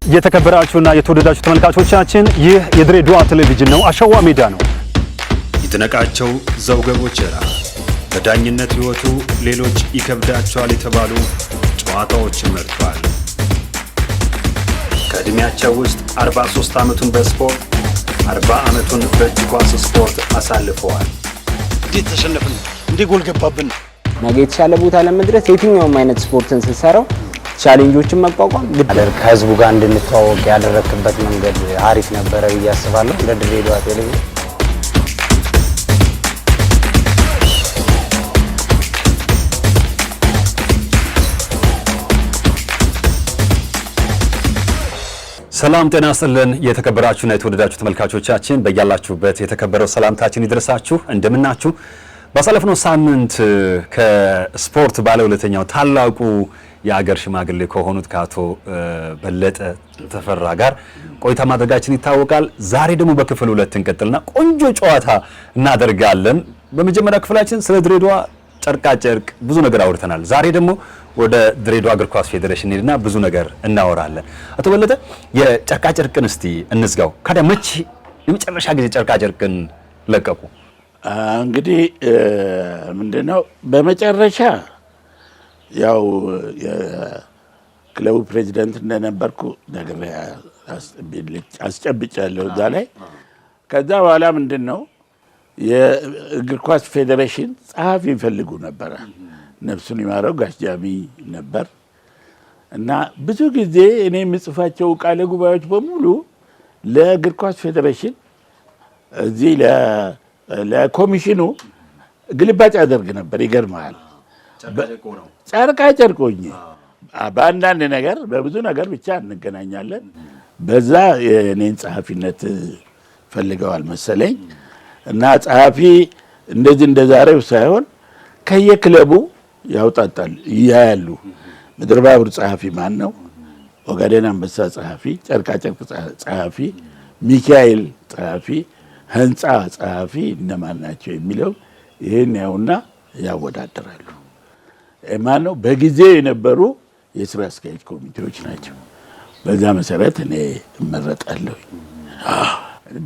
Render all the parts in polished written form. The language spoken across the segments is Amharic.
የተከበራችሁና የተወደዳችሁ ተመልካቾቻችን፣ ይህ የድሬዳዋ ቴሌቪዥን ነው። አሸዋ ሜዳ ነው። ይድነቃቸው ዘውገ ቦቸራ በዳኝነት ሕይወቱ ሌሎች ይከብዳቸዋል የተባሉ ጨዋታዎችን መርቷል። ከዕድሜያቸው ውስጥ 43 ዓመቱን በስፖርት፣ 40 ዓመቱን በእጅ ኳስ ስፖርት አሳልፈዋል። እንዴት ተሸነፍን? እንዴት ጎል ገባብን? ነገ የተሻለ ቦታ ለመድረስ የትኛውም አይነት ስፖርትን ስትሰራው challenge ኦችን መቋቋም ግድ ከህዝቡ ጋር እንድንተዋወቅ ያደረክበት መንገድ አሪፍ ነበረ ብዬ አስባለሁ። እንደ ድሬዳዋ ቴሌቪዥን። ሰላም ጤና ይስጥልን። የተከበራችሁና የተወደዳችሁ ተመልካቾቻችን፣ በያላችሁበት የተከበረው ሰላምታችን ይድረሳችሁ። እንደምናችሁ። ባሳለፍነው ሳምንት ከስፖርት ባለውለተኛው ታላቁ የአገር ሽማግሌ ከሆኑት ከአቶ በለጠ ተፈራ ጋር ቆይታ ማድረጋችን ይታወቃል። ዛሬ ደግሞ በክፍል ሁለት እንቀጥልና ቆንጆ ጨዋታ እናደርጋለን። በመጀመሪያ ክፍላችን ስለ ድሬዳዋ ጨርቃጨርቅ ብዙ ነገር አውርተናል። ዛሬ ደግሞ ወደ ድሬዳዋ እግር ኳስ ፌዴሬሽን ሄድና ብዙ ነገር እናወራለን። አቶ በለጠ፣ የጨርቃጨርቅን እስቲ እንዝጋው። ካዲያ መቼ የመጨረሻ ጊዜ ጨርቃጨርቅን ለቀቁ? እንግዲህ ምንድነው፣ በመጨረሻ ያው የክለቡ ፕሬዚደንት እንደነበርኩ ነግሬ አስጨብጫለሁ እዛ ላይ። ከዛ በኋላ ምንድን ነው፣ የእግር ኳስ ፌዴሬሽን ጸሐፊ ይፈልጉ ነበረ። ነፍሱን ይማረው ጋሽ ጃሚ ነበር። እና ብዙ ጊዜ እኔ የምጽፋቸው ቃለ ጉባኤዎች በሙሉ ለእግር ኳስ ፌዴሬሽን እዚህ ለኮሚሽኑ ግልባጭ አደርግ ነበር። ይገርመሃል። ጨርቃ ጨርቅ ሆኜ በአንዳንድ ነገር፣ በብዙ ነገር ብቻ እንገናኛለን። በዛ የእኔን ጸሐፊነት ፈልገዋል መሰለኝ። እና ጸሐፊ እንደዚህ እንደ ዛሬው ሳይሆን ከየክለቡ ያውጣጣል፣ ያያሉ። ምድር ባቡር ጸሐፊ ማን ነው? ኦጋዴን አንበሳ ጸሐፊ፣ ጨርቃጨርቅ ጸሐፊ፣ ሚካኤል ጸሐፊ፣ ህንፃ ጸሐፊ እነማን ናቸው የሚለው ይህን ያውና ያወዳደራሉ። ማን ነው፣ በጊዜው የነበሩ የስራ አስኪያጅ ኮሚቴዎች ናቸው። በዛ መሰረት እኔ እመረጣለሁ።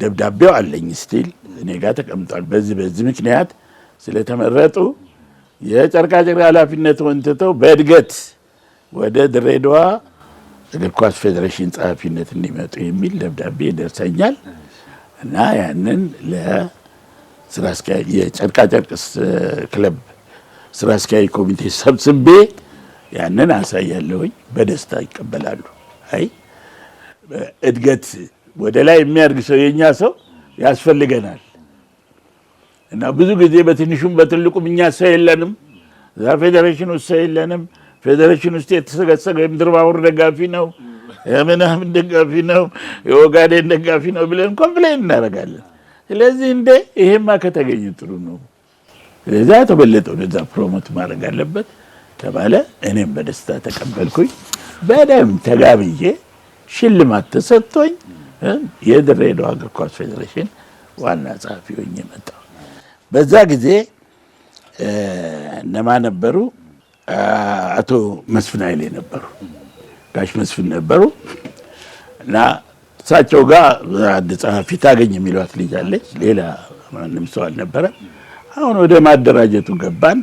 ደብዳቤው አለኝ፣ still እኔ ጋር ተቀምጧል። በዚህ በዚህ ምክንያት ስለተመረጡ የጨርቃጨርቅ ኃላፊነቱን ትተው በእድገት ወደ ድሬዳዋ እግር ኳስ ፌዴሬሽን ጸሐፊነት እንዲመጡ የሚል ደብዳቤ ይደርሰኛል። እና ያንን ለስራ አስኪያጅ፣ የጨርቃጨርቅ ክለብ ስራ አስኪያጅ ኮሚቴ ሰብስቤ ያንን አሳያለሁኝ። በደስታ ይቀበላሉ። አይ፣ እድገት ወደ ላይ የሚያድግ ሰው፣ የኛ ሰው ያስፈልገናል። እና ብዙ ጊዜ በትንሹም በትልቁም እኛ ሰው የለንም፣ እዛ ፌዴሬሽን ውስጥ ሰው የለንም። ፌዴሬሽን ውስጥ የተሰገሰገ የምድር ባቡር ደጋፊ ነው፣ የምናምን ደጋፊ ነው፣ የኦጋዴን ደጋፊ ነው ብለን complain እናደርጋለን። ስለዚህ እንደ ይሄማ ከተገኘ ጥሩ ነው። ስለዚህ አቶ በለጠ ወደዛ promote ማድረግ አለበት ተባለ። እኔም በደስታ ተቀበልኩኝ። በደንብ ተጋብዬ ሽልማት ተሰጥቶኝ የድሬዳዋ እግር ኳስ ፌዴሬሽን ዋና ጸሐፊ ሆኜ መጣሁ። በዛ ጊዜ እነማ ነበሩ? አቶ መስፍን ኃይሌ ነበሩ፣ ጋሽ መስፍን ነበሩ። እና እሳቸው ጋር አንድ ጸሐፊ ታገኝ የሚሏት ልጅ አለች። ሌላ ማንም ሰው አልነበረም። አሁን ወደ ማደራጀቱ ገባን።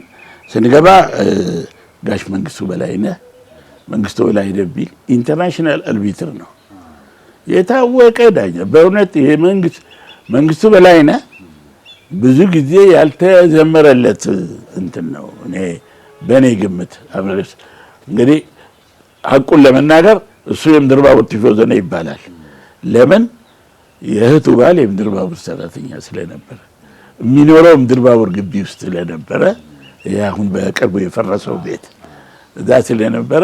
ስንገባ ጋሽ መንግስቱ በላይነህ፣ መንግስቱ በላይነህ ቢል international አልቢትር ነው፣ የታወቀ ዳኛ። በእውነት ይሄ መንግስቱ በላይነህ ብዙ ጊዜ ያልተዘመረለት እንትን ነው። እኔ በእኔ ግምት እንግዲህ ሐቁን ለመናገር እሱ የምድር ባቡር ቲፎዞ ነው ይባላል። ለምን? የእህቱ ባል የምድር ባቡር ሰራተኛ ስለነበረ፣ የሚኖረው ምድር ባቡር ግቢ ውስጥ ስለነበረ፣ አሁን በቅርቡ የፈረሰው ቤት እዛ ስለነበረ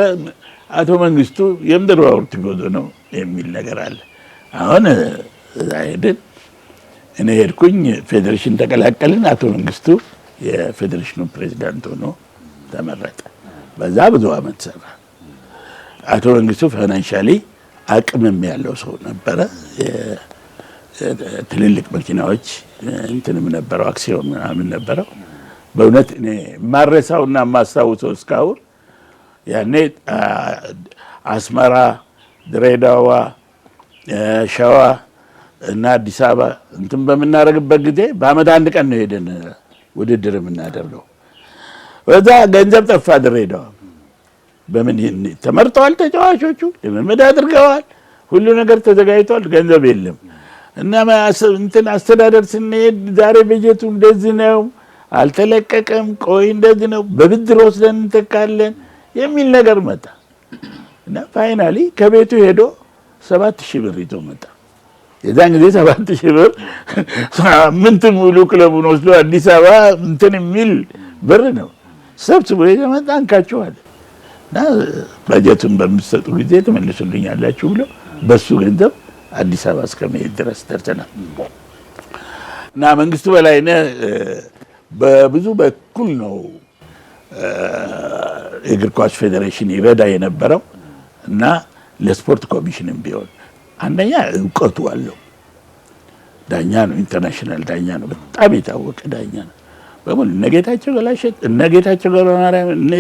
አቶ መንግስቱ የምድር ባቡር ቲፎዞ ነው የሚል ነገር አለ። አሁን እዛ ሄድን። እኔ ሄድኩኝ፣ ፌዴሬሽን ተቀላቀልን። አቶ መንግስቱ የፌዴሬሽኑ ፕሬዚዳንት ሆኖ ተመረጠ። በዛ ብዙ አመት ሰራ። አቶ መንግስቱ financially አቅምም ያለው ሰው ነበረ። ትልልቅ መኪናዎች እንትንም ነበረው፣ አክሲዮን ምናምን ነበረው። በእውነት እኔ የማረሳውና የማስታውሰው እስካሁን ያኔ አስመራ ድሬዳዋ፣ ሸዋ እና አዲስ አበባ እንትን በምናደርግበት ጊዜ በአመት አንድ ቀን ነው ሄደን ውድድር የምናደርገው። በዛ ገንዘብ ጠፋ። ድሬዳዋ በምን ተመርጠዋል፣ ተጫዋቾቹ ልምምድ አድርገዋል፣ ሁሉ ነገር ተዘጋጅቷል፣ ገንዘብ የለም። እና እንትን አስተዳደር ስንሄድ ዛሬ በጀቱ እንደዚህ ነው፣ አልተለቀቀም፣ ቆይ እንደዚህ ነው፣ በብድር ወስደን እንተካለን የሚል ነገር መጣ። እና finally ከቤቱ ሄዶ 7,000 ብር ይዞ መጣ። የዛን ጊዜ 7,000 ብር 8 ሙሉ ክለቡን ወስዶ አዲስ አበባ እንትን የሚል ብር ነው። ሰብስቦ ይዞ መጣ። እንካችኋል እና በጀቱን በምትሰጡ ጊዜ ትመልሱልኛላችሁ ብሎ በሱ ገንዘብ አዲስ አበባ እስከመሄድ ድረስ ደርሰናል። እና መንግስቱ በላይነህ በብዙ በኩል ነው የእግር ኳስ ፌዴሬሽን ይረዳ የነበረው እና ለስፖርት ኮሚሽንም ቢሆን አንደኛ እውቀቱ አለው። ዳኛ ነው፣ international ዳኛ ነው፣ በጣም የታወቀ ዳኛ ነው። በሙሉ እነ ጌታቸው ገላሸት፣ እነ ጌታቸው ገብረማርያም፣ እነ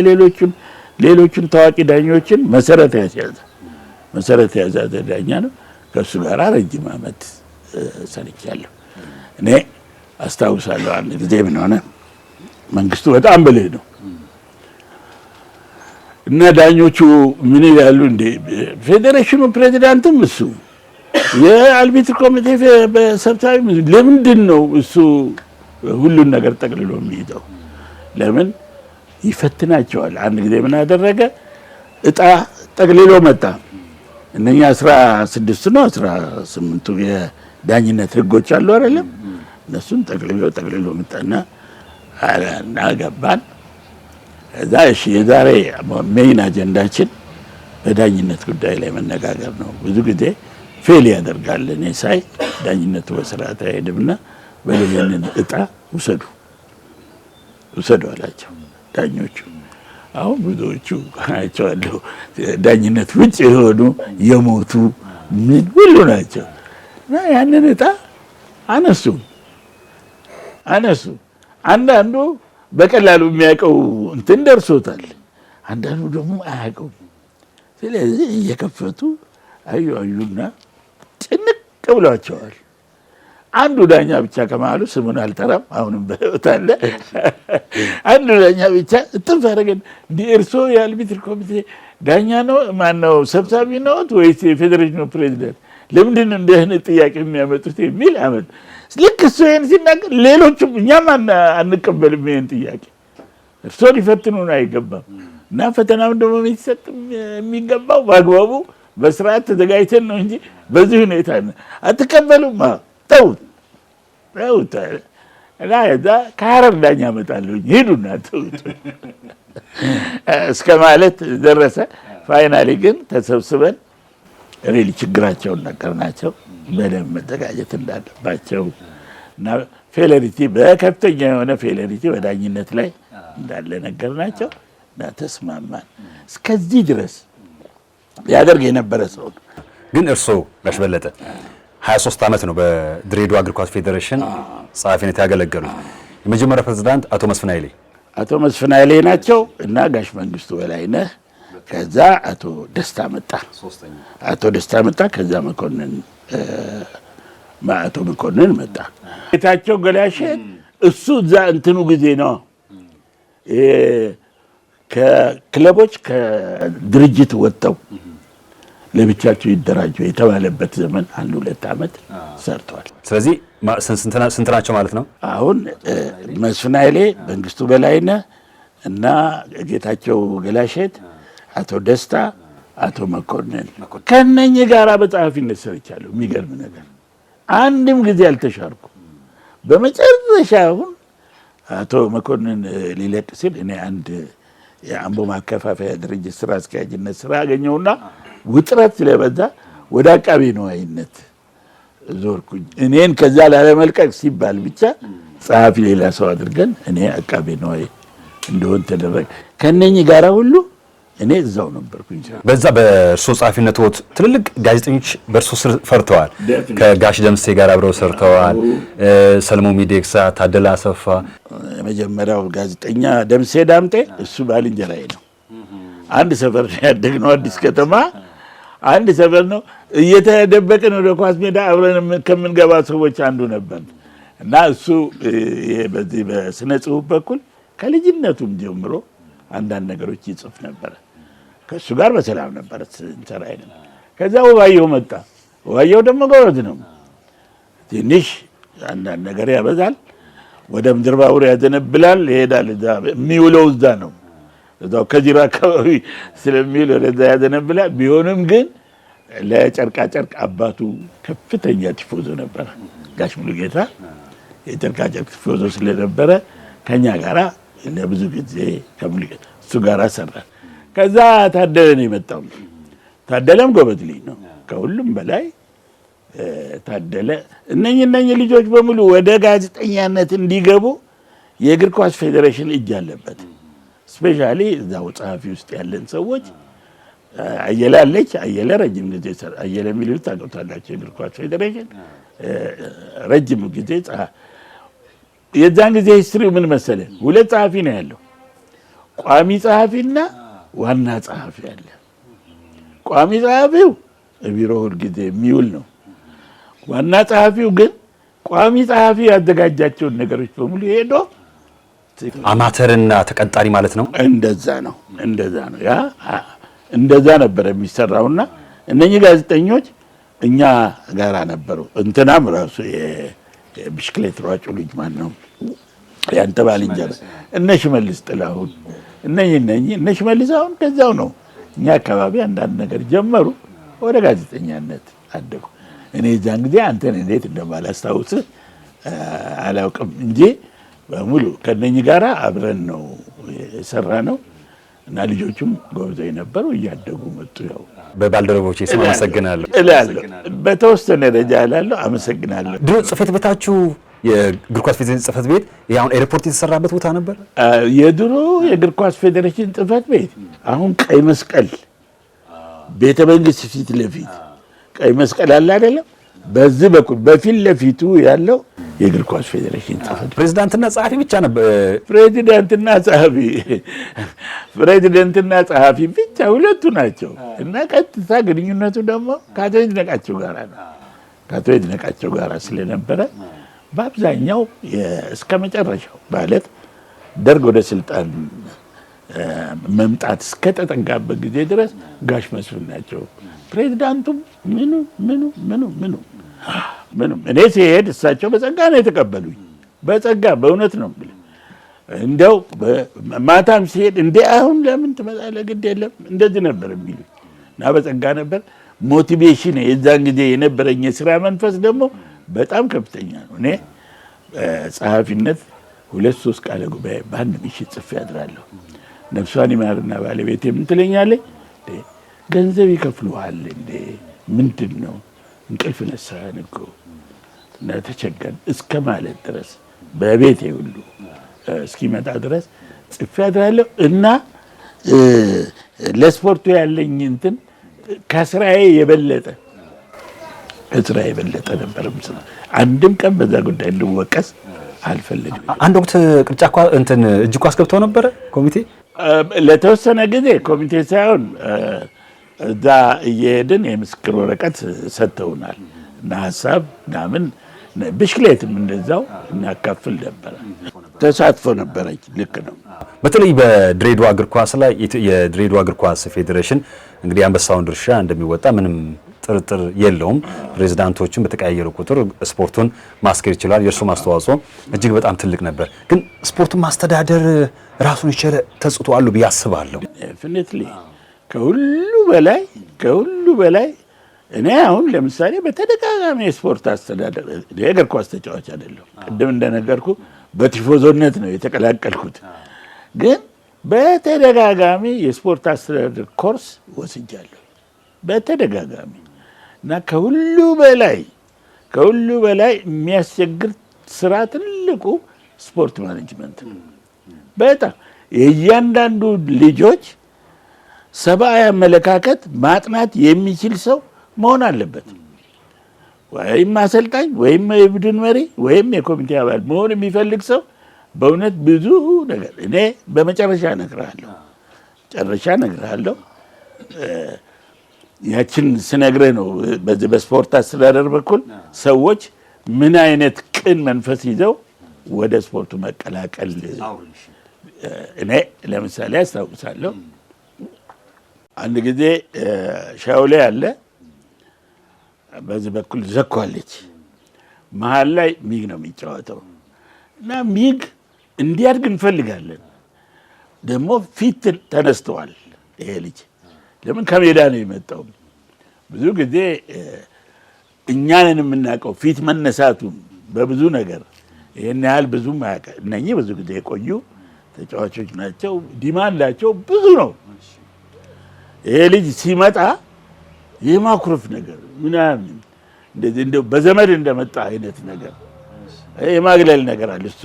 ሌሎቹን ታዋቂ ዳኞችን መሰረት ያዘ ዳኛ ነው። ከእሱ ጋር ረጅም ዓመት ሰርቻለሁ። እኔ አስታውሳለሁ አንድ ጊዜ ምን ሆነ፣ መንግስቱ በጣም ብልህ ነው እና ዳኞቹ ምን ይላሉ እንዴ፣ ፌዴሬሽኑ ፕሬዚዳንትም እሱ የአልቢትር ኮሚቴ ሰብሳቢ፣ ለምንድን ነው እሱ ሁሉን ነገር ጠቅልሎ የሚይዘው? ለምን ይፈትናቸዋል? አንድ ጊዜ ምን አደረገ፣ እጣ ጠቅልሎ መጣ። እነኛ 16 ነው 18ቱ የዳኝነት ህጎች አሉ አይደለም? እነሱን ጠቅልሎ መጣና እና ገባን። ከዛ እሺ የዛሬ main አጀንዳችን በዳኝነት ጉዳይ ላይ መነጋገር ነው። ብዙ ጊዜ fail ያደርጋል። እኔ ሳይ ዳኝነቱ በስርዓት አይሄድምና በይሄንን እጣ ውሰዱ ውሰዱ አላቸው ዳኞቹ። አሁን ብዙዎቹ አይቼዋለሁ ዳኝነት ውጭ የሆኑ የሞቱ ምን ሁሉ ናቸው። እና ያንን እጣ አነሱ። አንዳንዱ በቀላሉ የሚያውቀው እንትን ደርሶታል፣ አንዳንዱ ደግሞ አያውቀውም። ስለዚህ እየከፈቱ አዩ አዩና ጭንቅ ብሏቸዋል። አንዱ ዳኛ ብቻ ከመሀሉ ስሙን አልጠራም፣ አሁንም በሕይወት አለ። አንዱ ዳኛ ብቻ እጥፍ አደረገን። እንዲህ እርስዎ የአልቢትር ኮሚቴ ዳኛ ነው ማነው ሰብሳቢ ነዎት ወይስ የፌዴሬሽኑ ፕሬዚደንት? ለምንድን ነው እንዲህ አይነት ጥያቄ የሚያመጡት የሚል አመት። ልክ እሱ ይሄን ሲናገር ሌሎቹም እኛም አንቀበልም ይሄን ጥያቄ፣ እርስዎ ሊፈትኑን አይገባም እና ፈተናውን ደግሞ የሚሰጥ የሚገባው በአግባቡ በስርዓት ተዘጋጅተን ነው እንጂ በዚህ ሁኔታ አትቀበሉም። ተውት ተውት። እና እዛ ከሀረር ዳኛ እመጣለሁኝ ሂዱና ተውት እስከ ማለት ደረሰ። finally ግን ተሰብስበን really ችግራቸውን ነገርናቸው፣ በደንብ መዘጋጀት እንዳለባቸው እና failure በከፍተኛ የሆነ failure በዳኝነት ላይ እንዳለ ነገርናቸው እና ተስማማን። እስከዚህ ድረስ ያደርግ የነበረ ሰው ነው። ግን እርስዎ ጋሽ በለጠ 23 ዓመት ነው በድሬዳዋ እግር ኳስ ፌዴሬሽን ጸሐፊነት ያገለገሉት። የመጀመሪያ ፕሬዝዳንት አቶ መስፍን ኃይሌ አቶ መስፍን ኃይሌ ናቸው እና ጋሽ መንግስቱ በላይነህ፣ ከዛ አቶ ደስታ መጣ። አቶ ደስታ መጣ። ከዛ መኮንን አቶ መኮንን መጣ። ጌታቸው ገላሸት እሱ እዛ እንትኑ ጊዜ ነው ከክለቦች ከድርጅት ወጥተው ለብቻቸው ይደራጁ የተባለበት ዘመን 1-2 ዓመት ሰርተዋል። ስለዚህ ስንት ናቸው ማለት ነው? አሁን መስፍን ኃይሌ፣ መንግስቱ በላይነህ እና ጌታቸው ገላሸት፣ አቶ ደስታ፣ አቶ መኮንን ከነኚህ ጋራ በጸሐፊነት ሰርቻለሁ። የሚገርም ነገር አንድም ጊዜ አልተሻርኩም። በመጨረሻ አሁን አቶ መኮንን ሊለቅ ሲል እኔ አንድ የአምቦ ማከፋፈያ ድርጅት ስራ አስኪያጅነት ስራ አገኘውና ውጥረት ስለበዛ ወደ አቃቤ ንዋይነት ዞርኩኝ። እኔን ከዛ ላለመልቀቅ ሲባል ብቻ ጸሐፊ ሌላ ሰው አድርገን እኔ አቃቤ ንዋይ እንደሆን ተደረገ። ከነኚህ ጋራ ሁሉ እኔ እዛው ነበርኩኝ። በዛ በእርሶ ጸሐፊነት ወቅት ትልልቅ ጋዜጠኞች በእርሶ ስር ፈርተዋል። ከጋሽ ደምሴ ጋር አብረው ሰርተዋል። ሰለሞን ሚዴቅሳ፣ ታደለ አሰፋ። የመጀመሪያው ጋዜጠኛ ደምሴ ዳምጤ እሱ ባልንጀራዬ ነው። አንድ ሰፈር ያደግነው አዲስ ከተማ። አንድ ሰፈር ነው። እየተደበቅን ወደ ኳስ ሜዳ አብረን ከምንገባ ሰዎች አንዱ ነበር እና እሱ በዚህ በስነ ጽሁፍ በኩል ከልጅነቱም ጀምሮ አንዳንድ ነገሮች ይጽፍ ነበረ። ከእሱ ጋር በሰላም ነበረ ስንሰራ። ከዛ ውባየሁ መጣ። ውባየሁ ደግሞ ጎበዝ ነው። ትንሽ አንዳንድ ነገር ያበዛል። ወደ ምድር ባቡር ያዘነብላል፣ ይሄዳል። እዛ የሚውለው እዛ ነው። እዛው ከዚራ አካባቢ ስለሚውል ወደዛ ያዘነብላል። ቢሆንም ግን ለጨርቃ ጨርቅ አባቱ ከፍተኛ ቲፎዞ ነበረ። ጋሽ ሙሉጌታ የጨርቃ ጨርቅ ቲፎዞ ስለነበረ ከኛ ጋራ ለብዙ ጊዜ ከሙሉጌታ እሱ ጋራ ሰራ። ከዛ ታደለ ነው የመጣው። ታደለም ጎበዝ ልጅ ነው። ከሁሉም በላይ ታደለ እነኚህ ልጆች በሙሉ ወደ ጋዜጠኛነት እንዲገቡ የእግር ኳስ ፌዴሬሽን እጅ አለበት። Specially እዛው ጸሐፊ ውስጥ ያለን ሰዎች አየለ አለች። አየለ ረጅም ጊዜ አየለ የሚሉት ታውቁታላችሁ። የእግር ኳስ ፌዴሬሽን ረጅም ጊዜ የዛን ጊዜ history ው ምን መሰለ፣ ሁለት ጸሐፊ ነው ያለው፣ ቋሚ ጸሐፊና ዋና ጸሐፊ አለ። ቋሚ ጸሐፊው ቢሮ ሁል ጊዜ የሚውል ነው። ዋና ጸሐፊው ግን ቋሚ ጸሐፊ ያዘጋጃቸውን ነገሮች በሙሉ ሄዶ አማተርና ተቀጣሪ ማለት ነው። እንደዛ ነው፣ እንደዛ ነው። ያ እንደዛ ነበር የሚሰራውና እነኚህ ጋዜጠኞች እኛ ጋራ ነበሩ። እንትናም ራሱ የብሽክሌት ሯጩ ልጅ ማን ነው ያንተ ባልንጀራ እነ ሽመልስ ጥላሁን እነኚህ እነ ሽመልስ አሁን ከዛው ነው እኛ አካባቢ አንዳንድ ነገር ጀመሩ፣ ወደ ጋዜጠኛነት አደጉ። እኔ እዛን ጊዜ አንተን እንዴት እንደማላስታውስህ አላውቅም እንጂ በሙሉ ከነኚህ ጋራ አብረን ነው የሰራ ነው እና ልጆቹም ጎበዞች ነበሩ፣ እያደጉ መጡ። ያው በባልደረቦቼ ስም አመሰግናለሁ እላለሁ፣ በተወሰነ ደረጃ እላለሁ፣ አመሰግናለሁ። ድሮ ጽሕፈት ቤታችሁ የእግር ኳስ ፌዴሬሽን ጽሕፈት ቤት አሁን ኤርፖርት የተሰራበት ቦታ ነበር። የድሮ የእግር ኳስ ፌዴሬሽን ጽሕፈት ቤት አሁን ቀይ መስቀል ቤተ መንግስት ፊት ለፊት ቀይ መስቀል አለ አይደለም? በዚህ በኩል በፊት ለፊቱ ያለው የእግር ኳስ ፌዴሬሽን ጽሕፈት ቤት ፕሬዝዳንትና ጸሐፊ ብቻ ነበር። ፕሬዚደንትና ጸሐፊ ብቻ ሁለቱ ናቸው። እና ቀጥታ ግንኙነቱ ደግሞ ከአቶ ይድነቃቸው ጋር ነው። ከአቶ ይድነቃቸው ጋር ስለነበረ በአብዛኛው እስከ መጨረሻው ማለት ደርግ ወደ ስልጣን መምጣት እስከተጠጋበት ጊዜ ድረስ ጋሽ መስፍን ናቸው ፕሬዚዳንቱም። ምኑ ምኑ ምኑ ምኑ ምንም እኔ ሲሄድ እሳቸው በጸጋ ነው የተቀበሉኝ። በጸጋ በእውነት ነው የምልህ። እንደው ማታም ሲሄድ እንዴ አሁን ለምን ትመጣለህ? ግድ የለም እንደዚህ ነበር የሚሉኝ እና በጸጋ ነበር። Motivation የዛን ጊዜ የነበረኝ የስራ መንፈስ ደግሞ በጣም ከፍተኛ ነው። እኔ ጸሐፊነት 2-3 ቃለ ጉባኤ በአንድ ምሽት ጽፌ አድራለሁ። ነፍሷን ይማርና ባለቤቴ ምን ትለኛለች? ገንዘብ ይከፍሉሃል እንዴ? ምንድን ነው እንቅልፍ ነሳን እኮ እና ተቸገርን እስከ ማለት ድረስ በቤቴ ሁሉ እስኪመጣ ድረስ ጽፌ አድራለሁ። እና ለስፖርቱ ያለኝ እንትን ከስራዬ የበለጠ ነበር። አንድም ቀን በዛ ጉዳይ እንድወቀስ አልፈልግም። አንድ ወቅት ቅርጫ እንትን እጅ ኳስ ገብተው ነበረ ኮሚቴ ለተወሰነ ጊዜ ኮሚቴ ሳይሆን እዛ እየሄድን የምስክር ወረቀት ሰጥተውናል እና ሀሳብ ምናምን ብሽክሌትም እንደዛው እናካፍል ነበረ። ተሳትፎ ነበረች። ልክ ነው። በተለይ በድሬዳዋ እግር ኳስ ላይ የድሬዳዋ እግር ኳስ ፌዴሬሽን እንግዲህ አንበሳውን ድርሻ እንደሚወጣ ምንም ጥርጥር የለውም። ፕሬዝዳንቶችን በተቀያየሩ ቁጥር ስፖርቱን ማስኬድ ይችላል። የእርሱም አስተዋጽኦ እጅግ በጣም ትልቅ ነበር። ግን ስፖርቱን ማስተዳደር ራሱን የቻለ ተጽዕኖ አለው ብዬ አስባለሁ። Definitely ከሁሉ በላይ እኔ አሁን ለምሳሌ በተደጋጋሚ የስፖርት አስተዳደር የእግር ኳስ ተጫዋች አይደለሁም። ቅድም እንደነገርኩ በቲፎዞነት ነው የተቀላቀልኩት። ግን በተደጋጋሚ የስፖርት አስተዳደር ኮርስ ወስጃለሁ። በተደጋጋሚ እና ከሁሉ በላይ የሚያስቸግር ስራ ትልቁ sport management ነው። በጣም የእያንዳንዱ ልጆች ሰብአዊ አመለካከት ማጥናት የሚችል ሰው መሆን አለበት። ወይም አሰልጣኝ ወይም የቡድን መሪ ወይም የኮሚቴ አባል መሆን የሚፈልግ ሰው በእውነት ብዙ ነገር እኔ በመጨረሻ እነግርሃለሁ፣ ጨረሻ እነግርሃለሁ። ያችን ስነግርህ ነው። በዚህ በስፖርት አስተዳደር በኩል ሰዎች ምን አይነት ቅን መንፈስ ይዘው ወደ ስፖርቱ መቀላቀል። እኔ ለምሳሌ አስታውሳለሁ፣ አንድ ጊዜ ሻውሌ አለ፣ በዚህ በኩል ዘኮ አለች፣ መሀል ላይ ሚግ ነው የሚጫወተው እና ሚግ እንዲያድግ እንፈልጋለን። ደግሞ ፊት ተነስተዋል ይሄ ልጅ፣ ለምን ከሜዳ ነው የመጣው። ብዙ ጊዜ እኛንን የምናውቀው ፊት መነሳቱን በብዙ ነገር ይህን ያህል ብዙም አያውቅም። እነኚህ ብዙ ጊዜ የቆዩ ተጫዋቾች ናቸው። Demand ኣቸው ብዙ ነው። ይሄ ልጅ ሲመጣ የማኩረፍ ነገር ምናምን፣ እንደዚህ እንደው በዘመድ እንደመጣ አይነት ነገር፣ የማግለል ነገር አለ። እሱ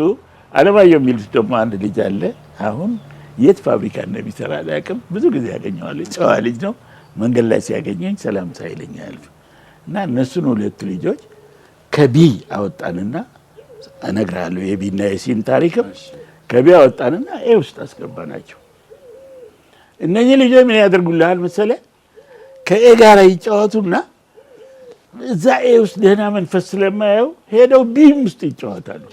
አለማየሁ የሚሉት ደግሞ አንድ ልጅ አለ። አሁን የት ፋብሪካ እንደሚሰራ አላውቅም። ብዙ ጊዜ ያገኘዋለሁ። ጨዋ ልጅ ነው። መንገድ ላይ ሲያገኘኝ ሰላም ሳይለኝ አያልፍም። እና እነሱን ሁለቱ ልጆች ከ B አወጣንና፣ እነግርሃለሁ የ B ና የ C ን ታሪክም፣ ከ B አወጣንና A ውስጥ አስገባናቸው። እነኚህ ልጆች ምን ያደርጉልሃል መሰለህ? ከ A ጋር ይጫወቱና እዛ A ውስጥ ደህና መንፈስ ስለማየው ሄደው B ም ውስጥ ይጫወታሉ።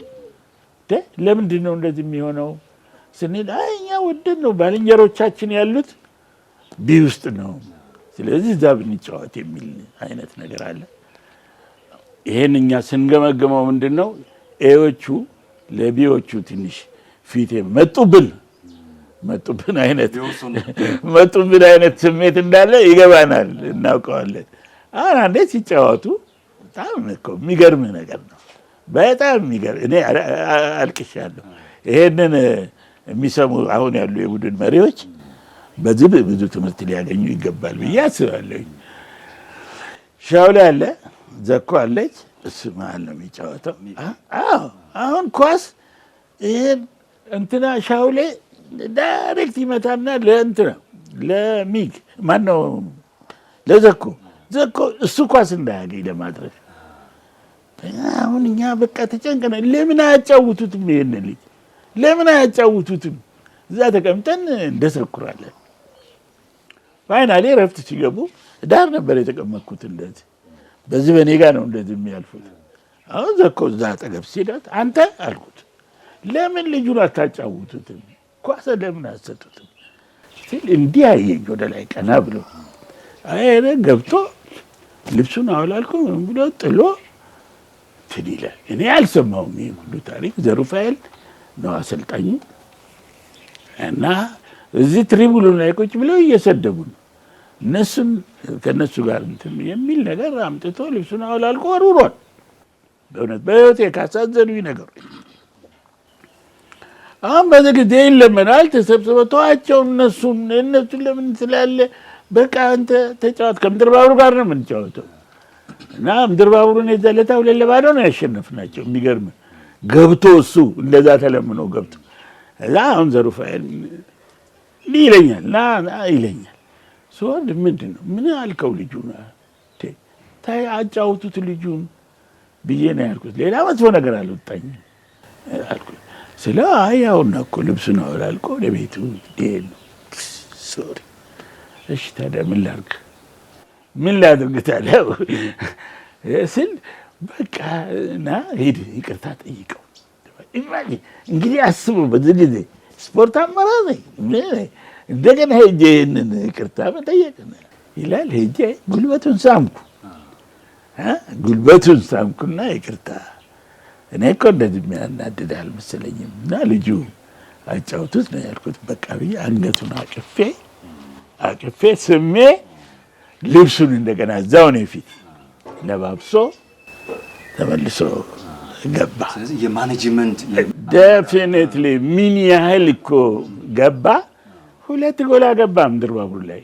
ለምንድን ነው እንደዚህ የሚሆነው ስንል፣ አይ እኛ ወደን ነው፣ ባልንጀሮቻችን ያሉት B ውስጥ ነው፣ ስለዚህ እዛ ብንጫወት የሚል አይነት ነገር አለ። ይሄን እኛ ስንገመገመው ምንድን ነው፣ A ዎቹ ለ B ዎቹ ትንሽ ፊቴ መጡብን አይነት ስሜት እንዳለ ይገባናል፣ እናውቀዋለን። አሁን አንዴ ሲጫወቱ በጣም እኮ የሚገርም ነገር ነው። በጣም የሚገርም፣ እኔ አልቅሻለሁ። ይሄንን የሚሰሙ አሁን ያሉ የቡድን መሪዎች በዚህ ብዙ ትምህርት ሊያገኙ ይገባል ብዬ አስባለሁ። ሻውላ አለ፣ ዘኮ አለች፣ እሱ መሀል ነው የሚጫወተው። አዎ፣ አሁን ኳስ ይሄን እንትና ሻውሌ direct ይመታና ለእንትና ለሚግ፣ ማነው፣ ለዘኮ፣ ዘኮ እሱ ኳስ እንዳያገኝ ለማድረግ አሁን እኛ በቃ ተጨንቀናል። ለምን አያጫውቱትም? ይሄን ልጅ ለምን አያጫውቱትም? እዛ ተቀምጠን እንደሰኩራለን። Finally እረፍት ሲገቡ ዳር ነበር የተቀመጥኩት። እንደዚህ በዚህ በእኔ ጋ ነው እንደዚህ የሚያልፉት። አሁን ዘኮ እዛ አጠገብ ሲላት አንተ አልኩት፣ ለምን ልጁን አታጫውቱትም? ኳስ ለምን አትሰጡትም? ሲል እንዲህ አየኝ ወደ ላይ ቀና ብሎ፣ አይ ገብቶ ልብሱን አውላልኮ ምን ብሎ ጥሎ እንትን ይላል። እኔ አልሰማሁም ይሄ ሁሉ ታሪክ። ዘሩፋኤል ነው አሰልጣኙ እና እዚህ ትሪቡኑ ላይ ቁጭ ብለው እየሰደቡ ነው። እነሱን ከእነሱ ጋር እንትን የሚል ነገር አምጥቶ ልብሱን አውላልቆ ወርውሯል። በእውነት በህይወቴ ካሳዘኑኝ ነገሮች። አሁን በዚህ ጊዜ ይለመናል። ተሰብስበው ተዋቸው፣ እነሱን ለምን ትላለህ? በቃ አንተ ተጫወት። ከምድር ባቡር ጋር ነው የምንጫወተው እና ምድር ባቡሩን የዛ ለታ 2-0 ነው ያሸነፍናቸው። የሚገርም ገብቶ እሱ እንደዛ ተለምኖ ገብቶ እዛ አሁን ዘሩፋኤል እንዲህ ይለኛል፣ ና ና ይለኛል። ስወርድ ምንድን ነው፣ ምን አልከው ልጁን? ታይ አጫውቱት ልጁን ብዬ ነው ያልኩት። ሌላ መጥፎ ነገር አልወጣኝም አልኩት። ስለ አይ ያውና እኮ ልብሱን አወላልቆ ወደ ቤቱ ሊሄድ ነው። Sorry፣ እሺ ታዲያ ምን ላድርግ? ምን ላድርግ ታዲያ ስል በቃ እና ሂድ ይቅርታ ጠይቀው። Imagine እንግዲህ አስቡ፣ በዚህ ጊዜ ስፖርት አመራር ነኝ። እንደገና ሄጄ ይህንን ይቅርታ መጠየቅ ይላል። ሄጄ ጉልበቱን ሳምኩ፣ ጉልበቱን ሳምኩና ይቅርታ፣ እኔ እኮ እንደዚህ የሚያናድድ አልመሰለኝም እና ልጁ አጫውቱት ነው ያልኩት። በቃ ብዬ አንገቱን አቅፌ አቅፌ ስሜ ልብሱን እንደገና እዛው ነው ፊት ለባብሶ ተመልሶ ገባ። ስለዚህ የ management Definitely ምን ያህል እኮ ገባ። ሁለት ጎል አገባ ምድር ባቡር ላይ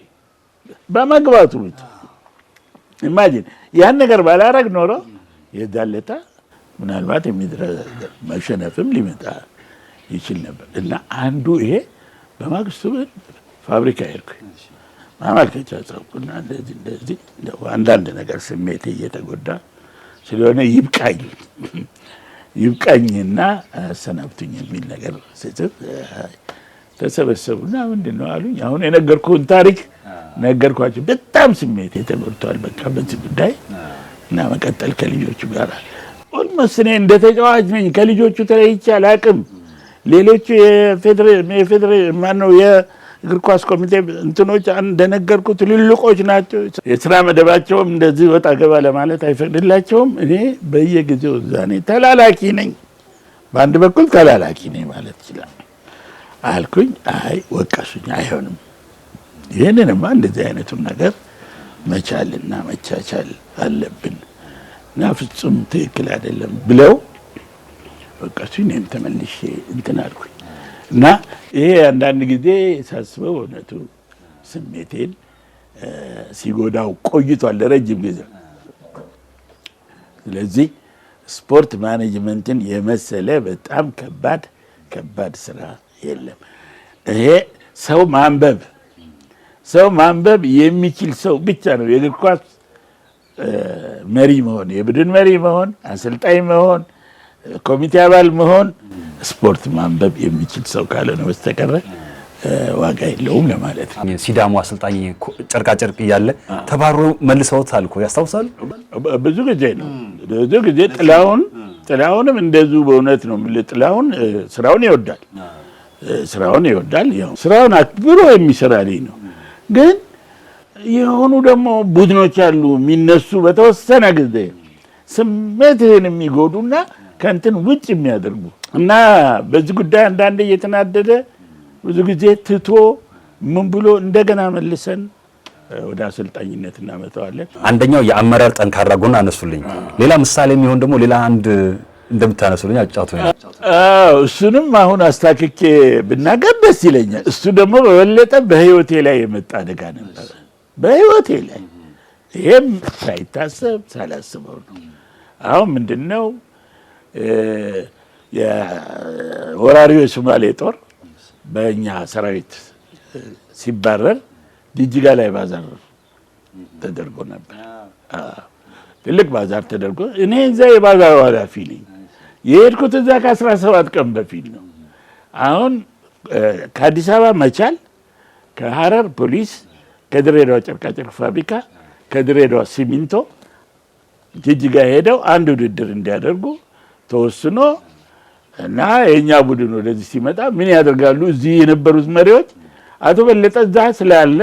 በመግባቱ ብቻ። Imagine ያን ነገር ባላረግ ኖሮ የዛለታ ምናልባት መሸነፍም ሊመጣ ይችል ነበር። እና አንዱ ይሄ፣ በማግስቱ ግን ፋብሪካ ሄድኩኝ፣ ማመልከቻ ጻፍኩና እንደዚህ እንደዚህ እንደው አንዳንድ ነገር ስሜቴ እየተጎዳ ስለሆነ ይብቃኝ ይብቃኝና አሰናብቱኝ የሚል ነገር ስጽፍ ተሰበሰቡና ምንድን ነው አሉኝ። አሁን የነገርኩህን ታሪክ ነገርኳቸው። በጣም ስሜቴ ተጎድቷል። በቃ በዚህ ጉዳይ እና መቀጠል ከልጆቹ ጋር almost እኔ እንደ ተጫዋች ነኝ። ከልጆቹ ተለይቼ አላቅም። ሌሎቹ የፌዴሬ ማነው የእግር ኳስ ኮሚቴ እንትኖች እንደነገርኩ ትልልቆች ናቸው። የስራ መደባቸውም እንደዚህ ወጣ ገባ ለማለት አይፈቅድላቸውም። እኔ በየጊዜው እዛ ነኝ፣ ተላላኪ ነኝ። በአንድ በኩል ተላላኪ ነኝ ማለት ይችላል አልኩኝ። አይ ወቀሱኝ። አይሆንም፣ ይህንንማ እንደዚህ አይነቱን ነገር መቻልና መቻቻል አለብን እና ፍጹም ትክክል አይደለም ብለው ወቀሱኝ። እኔም ተመልሼ እንትን አልኩኝ እና ይሄ አንዳንድ ጊዜ ሳስበው እውነቱ ስሜቴን ሲጎዳው ቆይቷል ለረጅም ጊዜ። ስለዚህ sport management ን የመሰለ በጣም ከባድ ከባድ ስራ የለም። ይሄ ሰው ማንበብ የሚችል ሰው ብቻ ነው የእግር ኳስ መሪ መሆን፣ የቡድን መሪ መሆን፣ አሰልጣኝ መሆን፣ ኮሚቴ አባል መሆን ስፖርት ማንበብ የሚችል ሰው ካልሆነ በስተቀረ ዋጋ የለውም ለማለት ነው። ሲዳሞ አሰልጣኝ ጨርቃጨርቅ እያለ ተባሮ መልሰውታል እኮ፣ ያስታውሳሉ? ብዙ ጊዜ ነው። ብዙ ጊዜ ጥላሁንም እንደዚሁ በእውነት ነው የምልህ። ጥላሁን ስራውን ይወዳል፣ ስራውን ይወዳል። ያው ስራውን አክብሮ የሚሰራ ልጅ ነው። ግን የሆኑ ደግሞ ቡድኖች አሉ የሚነሱ በተወሰነ ጊዜ ስሜትህን የሚጎዱና ከእንትን ውጭ የሚያደርጉ እና በዚህ ጉዳይ አንዳንዴ እየተናደደ ብዙ ጊዜ ትቶ ምን ብሎ እንደገና መልሰን ወደ አሰልጣኝነት እናመጣዋለን። አንደኛው የአመራር ጠንካራ ጎን አነሱልኝ። ሌላ ምሳሌ የሚሆን ደግሞ ሌላ አንድ እንደምታነሱልኝ አጫውቱኝ። አዎ፣ እሱንም አሁን አስታክኬ ብናገር ደስ ይለኛል። እሱ ደግሞ በበለጠ በህይወቴ ላይ የመጣ አደጋ ነበረ። በህይወቴ ላይ ይሄም ሳይታሰብ ሳላስበው ነው። አሁን ምንድን ነው፣ የወራሪው የሶማሌ ጦር በእኛ ሰራዊት ሲባረር ጅጅጋ ላይ ባዛር ተደርጎ ነበር። ትልቅ ባዛር ተደርጎ እኔ እዛ የባዛሩ ኃላፊ ነኝ። የሄድኩት እዛ ከ17 ቀን በፊት ነው። አሁን ከአዲስ አበባ መቻል፣ ከሀረር ፖሊስ፣ ከድሬዳዋ ጨርቃጨርቅ ፋብሪካ፣ ከድሬዳዋ ሲሚንቶ ጅጅጋ ሄደው አንድ ውድድር እንዲያደርጉ ተወስኖ እና የእኛ ቡድን ወደዚህ ሲመጣ ምን ያደርጋሉ? እዚህ የነበሩት መሪዎች አቶ በለጠ እዛ ስላለ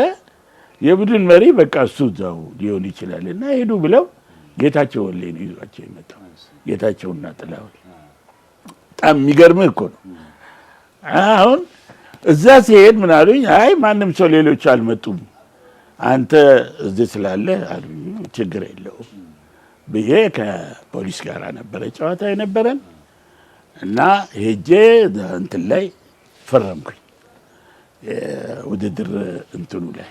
የቡድን መሪ በቃ እሱ እዛው ሊሆን ይችላል እና ሄዱ ብለው ጌታቸው ወሌ ነው ይዟቸው የመጣው፣ ጌታቸውና ጥላሁን። በጣም የሚገርምህ እኮ ነው። አሁን እዛ ሲሄድ ምን አሉኝ? አይ ማንም ሰው ሌሎች አልመጡም፣ አንተ እዚህ ስላለ አሉኝ። ችግር የለውም ብዬ ከፖሊስ ጋር ነበረ ጨዋታ የነበረን እና ሄጄ እንትን ላይ ፈረምኩኝ። ውድድር እንትኑ ላይ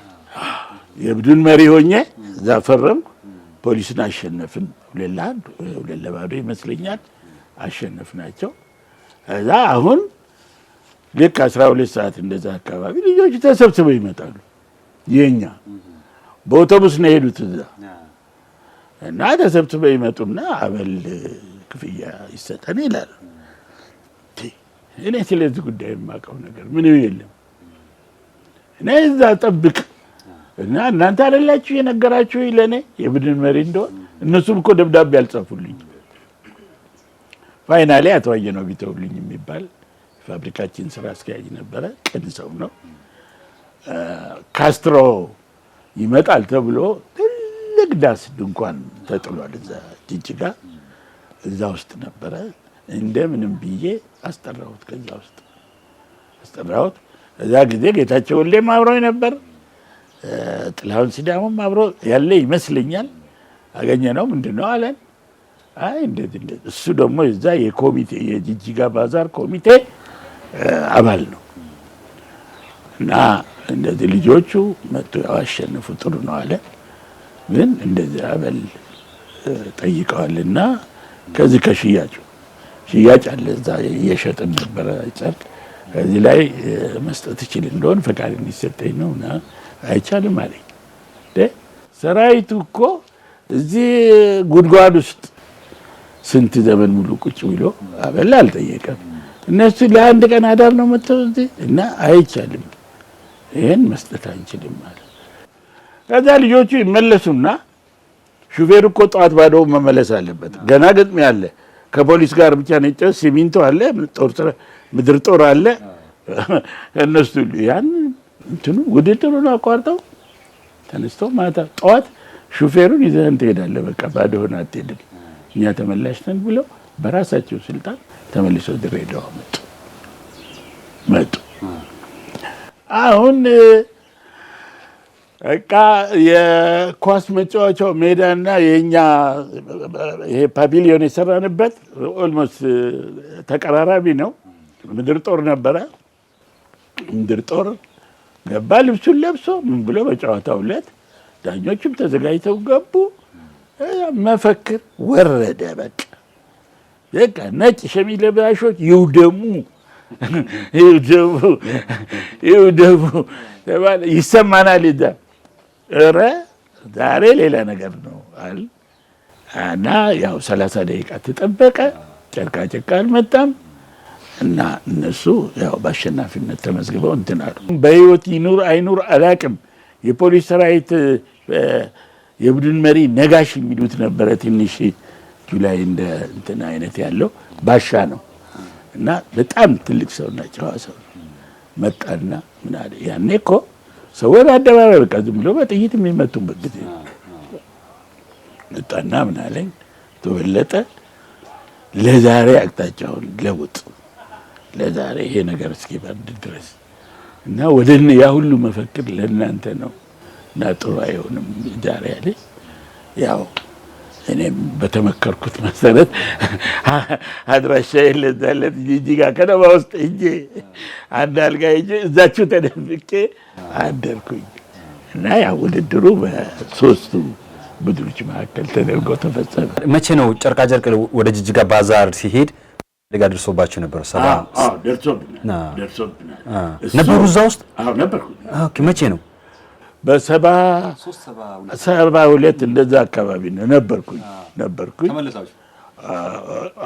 የቡድን መሪ ሆኜ እዛ ፈረምኩ። ፖሊስን አሸነፍን፣ 2-1፣ 2-0 ይመስለኛል አሸነፍናቸው። እዛ አሁን ልክ 12 ሰዓት እንደዛ አካባቢ ልጆቹ ተሰብስበው ይመጣሉ። የኛ በአውቶቡስ ነው የሄዱት እዛ እና ተሰብስበው ይመጡና አበል ክፍያ ይሰጠን ይላሉ። እኔ ስለዚህ ጉዳይ የማውቀው ነገር ምንም የለም። እኔ እዛ ጠብቅ እና እናንተ አይደላችሁ የነገራችሁ ለእኔ የቡድን መሪ እንደሆን? እነሱም እኮ ደብዳቤ አልጻፉልኝ። Finally አቶ አየነው ቢተውልኝ የሚባል ፋብሪካችን ስራ አስኪያጅ ነበረ። ቅን ሰው ነው። ካስትሮ ይመጣል ተብሎ ትልቅ ዳስ ድንኳን ተጥሏል እዛ ጅጅጋ። እዛ ውስጥ ነበረ። እንደምንም ብዬ አስጠራሁት፣ ከዛ ውስጥ አስጠራሁት። እዛ ጊዜ ጌታቸው ወልዴም አብሮኝ ነበር፣ ጥላሁን ሲዳሞም አብሮ ያለ ይመስለኛል። አገኘ ነው፣ ምንድን ነው አለን። አይ እንደዚህ እንደዚህ። እሱ ደግሞ እዛ የኮሚቴ የጅጅጋ ባዛር ኮሚቴ አባል ነው እና እንደዚህ ልጆቹ መጡ፣ ያው አሸንፉ ጥሩ ነው አለ። ግን እንደዚህ አበል ጠይቀዋልና ከዚህ ከሽያጩ ሽያጭ አለ እዛ እየሸጥን ነበረ ጨርቅ፣ ከዚህ ላይ መስጠት ይችል እንደሆን ፈቃድ እንዲሰጠኝ ነው እና አይቻልም አለኝ። ሰራዊቱ እኮ እዚህ ጉድጓድ ውስጥ ስንት ዘመን ሙሉ ቁጭ ብሎ አበል አልጠየቀም። እነሱ ለአንድ ቀን አዳር ነው መጥተው እዚህ እና አይቻልም፣ ይሄን መስጠት አንችልም ማለት። ከዛ ልጆቹ ይመለሱና ሹፌሩ እኮ ጠዋት ባዶ መመለስ አለበት። ገና ግጥሚያ አለ። ከፖሊስ ጋር ብቻ ነው፣ ሲሚንቶ አለ፣ ጦር ምድር ጦር አለ። እነሱ ያን እንትኑ ውድድሩን አቋርጠው ተነስተው ማታ ጠዋት ሹፌሩን ይዘህን ትሄዳለህ፣ በቃ ባዶህን አትሄድም፣ እኛ ተመላሽ ነን ብለው በራሳቸው ስልጣን ተመልሰው ድሬዳዋ መጡ። አሁን በቃ የኳስ መጫወቻው ሜዳና የኛ ይሄ pavilion የሰራንበት almost ተቀራራቢ ነው። ምድር ጦር ነበረ። ምድር ጦር ገባ፣ ልብሱን ለብሶ ምን ብሎ በጨዋታው ዕለት ዳኞችም ተዘጋጅተው ገቡ። መፈክር ወረደ። በቃ በቃ ነጭ ሸሚዝ ለባሾች ይውደሙ ይውደሙ ይውደሙ ተባለ። ይሰማናል። እዛ ኧረ ዛሬ ሌላ ነገር ነው አለ እና ያው 30 ደቂቃ ተጠበቀ። ጨርቃ ጨርቅ አልመጣም እና እነሱ ያው በአሸናፊነት ተመዝግበው እንትን አሉ። በህይወት ይኑር አይኑር አላቅም። የፖሊስ ሰራዊት የቡድን መሪ ነጋሽ የሚሉት ነበረ። ትንሽ እጁ ላይ እንደ እንትን አይነት ያለው ባሻ ነው እና በጣም ትልቅ ሰውና ጨዋ ሰው ነው። መጣና ምን አለ፣ ያኔ እኮ ሰዎች በአደባባይ በቃ ዝም ብሎ በጥይት የሚመቱበት ጊዜ። መጣና ምን አለኝ፣ ተበለጠ ለዛሬ አቅጣጫውን ለውጥ፣ ለዛሬ ይሄ ነገር እስኪበርድ ድረስ እና ወደ ያ ሁሉ መፈክር ለእናንተ ነው እና ጥሩ አይሆንም ዛሬ አለ። ያው እኔም በተመከርኩት መሰረት አድራሻ የለዛለት ጂጂጋ ከተማ ውስጥ ሄጄ አንድ አልጋ ሄጄ እዛችሁ ተደብቄ አደርኩኝ እና ያ ውድድሩ በሶስቱ ቡድኖች መካከል ተደርጎ ተፈጸመ። መቼ ነው ጨርቃጨርቅ ወደ ጅጅጋ ባዛር ሲሄድ አደጋ ደርሶባቸው ነበር? ደርሶብናል፣ ደርሶብናል። ነበሩ እዛ ውስጥ? አዎ ነበርኩ። Okay፣ መቼ ነው? በ72 እንደዛ አካባቢ ነው ነበርኩኝ።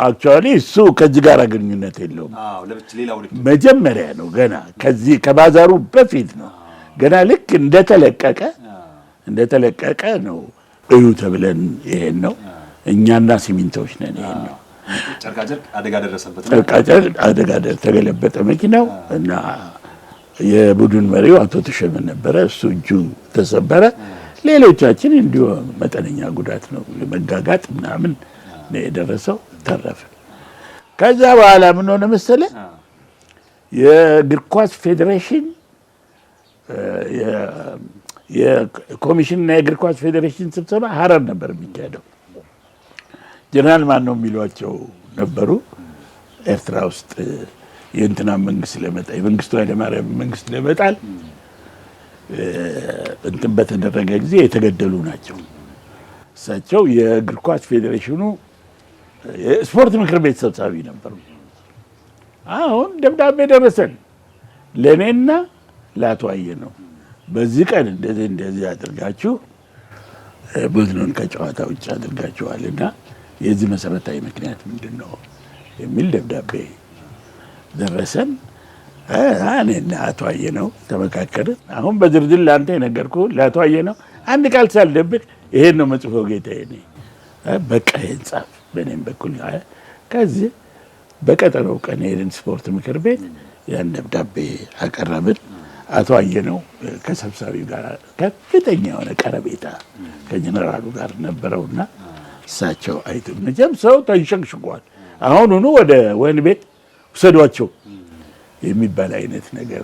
Actually እሱ ከዚህ ጋር ግንኙነት የለውም። መጀመሪያ ነው፣ ገና ከዚህ ከባዛሩ በፊት ነው። ገና ልክ እንደተለቀቀ ነው እዩ ተብለን ይሄን ነው እኛና ሲሚንቶዎች ነን ይሄን ነው። ጨርቃጨርቅ አደጋ ደረሰበት። ጨርቃጨርቅ አደጋ ተገለበጠ መኪናው እና የቡድን መሪው አቶ ተሸመ ነበረ። እሱ እጁ ተሰበረ። ሌሎቻችን እንዲሁ መጠነኛ ጉዳት ነው፣ መጋጋጥ ምናምን ነው የደረሰው፣ ተረፈ። ከዛ በኋላ ምን ሆነ መሰለ፣ የእግር ኳስ ፌዴሬሽን የኮሚሽንና የእግር ኳስ ፌዴሬሽን ስብሰባ ሀረር ነበር የሚካሄደው። ጀነራል ማን ነው የሚሏቸው ነበሩ። ኤርትራ ውስጥ የእንትና መንግስት ለመጣል፣ የመንግስቱ ኃይለማርያም መንግስት ለመጣል እንትን በተደረገ ጊዜ የተገደሉ ናቸው። እሳቸው የእግር ኳስ ፌዴሬሽኑ የስፖርት ምክር ቤት ሰብሳቢ ነበሩ። አሁን ደብዳቤ ደረሰን ለእኔና ለአቶ አየነው፣ በዚህ ቀን እንደዚህ እንደዚህ አድርጋችሁ ቡድኑን ከጨዋታ ውጭ አድርጋችኋልና የዚህ መሰረታዊ ምክንያት ምንድን ነው የሚል ደብዳቤ ደረሰን። እኔና አቶ አየነው ተመካከርን። አሁን በዝርዝር ለአንተ የነገርኩህ ለአቶ አየነው አንድ ቃል ሳልደብቅ ይሄን ነው መጽፎ ጌታዬ፣ እኔ በቃ ይሄን ጻፍ፣ በእኔም በኩል ከዚህ በቀጠሮው ቀን ሄድን ስፖርት ምክር ቤት ያን ደብዳቤ አቀረብን። አቶ አየነው ከሰብሳቢው ጋር ከፍተኛ የሆነ ቀረቤታ ከጀነራሉ ጋር ነበረውና እሳቸው አይቶ መቼም ሰው ተንሸቅሽቋል። አሁኑኑ ወደ ወህኒ ቤት ውሰዷቸው የሚባል አይነት ነገር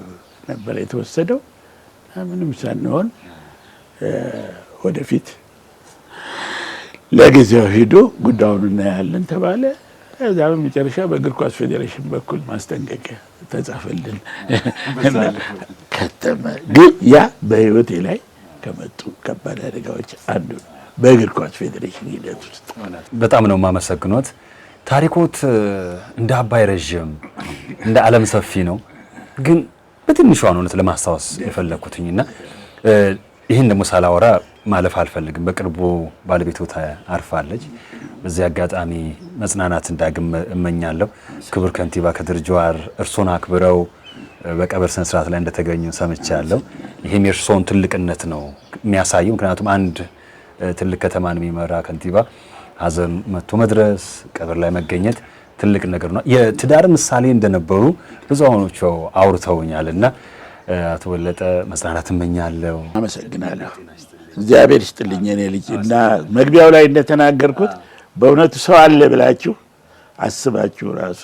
ነበር የተወሰደው። ምንም ሳንሆን ወደፊት ለጊዜው ሂዱ ጉዳዩን እናያለን ተባለ። ከዛ በመጨረሻ በእግር ኳስ ፌዴሬሽን በኩል ማስጠንቀቂያ ተጻፈልን። ከተመ። ግን ያ በህይወቴ ላይ ከመጡ ከባድ አደጋዎች አንዱ ነው፣ በእግር ኳስ ፌዴሬሽን ሂደት ውስጥ። በጣም ነው የማመሰግኖት። ታሪኮት እንደ አባይ ረዥም እንደ ዓለም ሰፊ ነው። ግን በትንሿ ነው እውነት ለማስታወስ የፈለኩትኝና ይህን ደግሞ ሳላወራ ማለፍ አልፈልግም። በቅርቡ ባለቤቱ አርፋለች። በዚህ አጋጣሚ መጽናናት እንዳግም እመኛለሁ። ክቡር ከንቲባ ከድር ጁሃር እርሶን አክብረው በቀብር ስነ ስርዓት ላይ እንደተገኙ ሰምቻለሁ። ይህም የእርሶን ትልቅነት ነው የሚያሳየው። ምክንያቱም አንድ ትልቅ ከተማን የሚመራ ከንቲባ ሀዘን መጥቶ መድረስ፣ ቀብር ላይ መገኘት ትልቅ ነገር ነው። የትዳር ምሳሌ እንደነበሩ ብዙዎቹ አውርተውኛል እና አቶ በለጠ መጽናናት እመኛለሁ። አመሰግናለሁ። እግዚአብሔር ይስጥልኝ የኔ ልጅ። እና መግቢያው ላይ እንደተናገርኩት በእውነቱ ሰው አለ ብላችሁ አስባችሁ ራሱ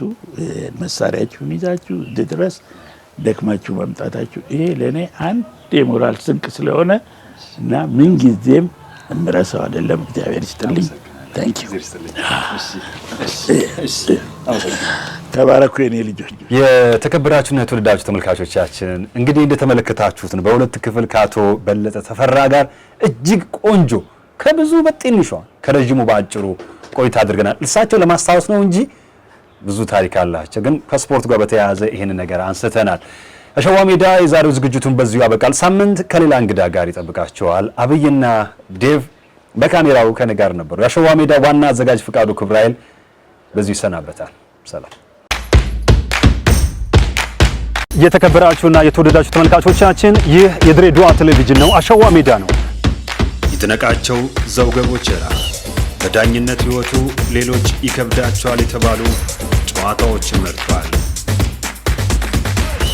መሳሪያችሁን ይዛችሁ እዚህ ድረስ ደክማችሁ መምጣታችሁ ይሄ ለእኔ አንድ የሞራል ስንቅ ስለሆነ እና ምንጊዜም እምረሳው አይደለም። እግዚአብሔር ይስጥልኝ። Thank you። ተባረኩ የኔ ልጆች። የተከበራችሁና የተወደዳችሁ ተመልካቾቻችን፣ እንግዲህ እንደተመለከታችሁት ነው በሁለት ክፍል ከአቶ በለጠ ተፈራ ጋር እጅግ ቆንጆ፣ ከብዙ በትንሿ ከረዥሙ በአጭሩ ቆይታ አድርገናል። እሳቸው ለማስታወስ ነው እንጂ ብዙ ታሪክ አላቸው፣ ግን ከስፖርት ጋር በተያያዘ ይህን ነገር አንስተናል። አሸዋ ሜዳ የዛሬው ዝግጅቱን በዚሁ ያበቃል። ሳምንት ከሌላ እንግዳ ጋር ይጠብቃቸዋል። አብይና ዴቭ በካሜራው ከኔ ጋር ነበሩ። የአሸዋ ሜዳ ዋና አዘጋጅ ፍቃዱ ክብራይል በዚሁ ይሰናበታል። ሰላም። የተከበራችሁና የተወደዳችሁ ተመልካቾቻችን፣ ይህ የድሬዳዋ ቴሌቪዥን ነው። አሸዋ ሜዳ ነው። ይድነቃቸው ዘውገ ቦቸራ በዳኝነት ሕይወቱ ሌሎች ይከብዳቸዋል የተባሉ ጨዋታዎችን መርቷል።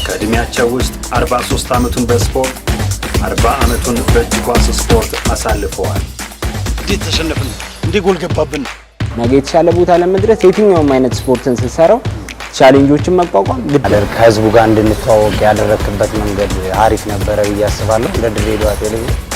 ከዕድሜያቸው ውስጥ 43 ዓመቱን በስፖርት፣ 40 ዓመቱን በእጅ ኳስ ስፖርት አሳልፈዋል። እንዴት ተሸነፍን? እንዴት ጎል ገባብን? ነገ የተሻለ ቦታ ለመድረስ የትኛውም አይነት ስፖርትን ስትሰራው challenge ኦችን መቋቋም ግድ ነው። ከህዝቡ ጋር እንድንተዋወቅ ያደረክበት መንገድ አሪፍ ነበረ ብዬ አስባለሁ። እንደ ድሬዳዋ ቴሌቪዥን።